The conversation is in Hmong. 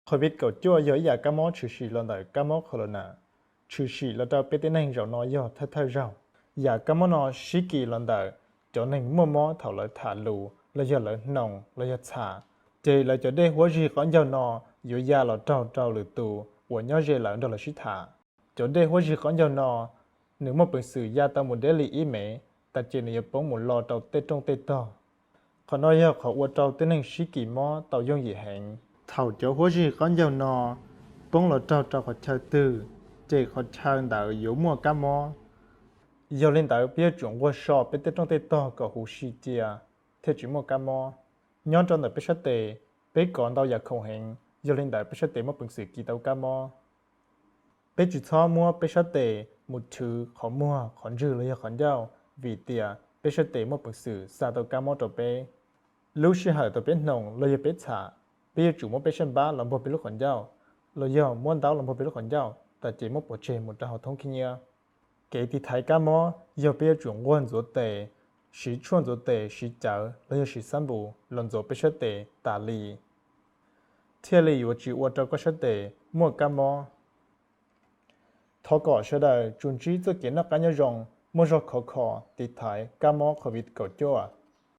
Covid kaum cuaj yog ib yam kab mob tshwm sim los ntawm kab mob corona, tshwm sim los rau peb tib neeg zaum no yog thawj thawj zaug. Yam kab mob no sib kis los ntawm cov neeg muaj mob thaum lawv tham lus los yog lawv hnoos los yog txham, ces lawv cov dej huab zig qaub ncaug no yuav ya los raug rau lwm tus uas nyob ze lawv nrog lawv sib tham. Cov dej huab zig qaub ncaug no, nws muaj peev xwm ya tau mus deb li ib mev, tas ces nws yuav poob mus lo rau tej rooj tej tog. Qhov no yog qhov ua rau tib neeg sib kis mob tau yooj yim heev. Thaum cov huab zig qaub ncaug no poob los raug rau qhov chaw twg, ces qhov chaw ntawd yuav muaj kab mob. Yog li ntawd peb yuav tsum nquag so peb tej rooj tej tog kom huv si cia, thiaj tsis muaj kab mob. Nyob rau ntawm peb sab tes, peb kov ntau yam khoom heev, yog li ntawd peb sab tes muaj peev xwm kis tau kab mob. Peb tsis txhob muab peb sab tes mus chwv qhov muag, qhov ntswg los yog qhov ncauj, vim tias peb sab tes muaj peev xwm xa tau kab mob rau peb. Lub sij hawm thaum peb hnoos los yog peb txham, peb yuav tsum muab peb sab npab los npuag peb lub qhov ncauj, los yog muab ntaub los npuag peb lub qhov ncauj, tas ces muab pov tseg mus rau hauv thoob khib nyiab. Kev tiv thaiv kab mob yog peb yuav tsum nquag ntxuav tes, siv tshuaj ntxuav tes, siv cawv los yog siv xab npus los ntxuav peb sab tes tas li, thiaj li yuav tsis ua rau koj sab tes muaj kab mob. Thov kom sawv daws tsuas ntsib txoj kev noj qab nyob zoo, muaj zog khov kho tiv thaiv kab mob Covid kaum cuaj.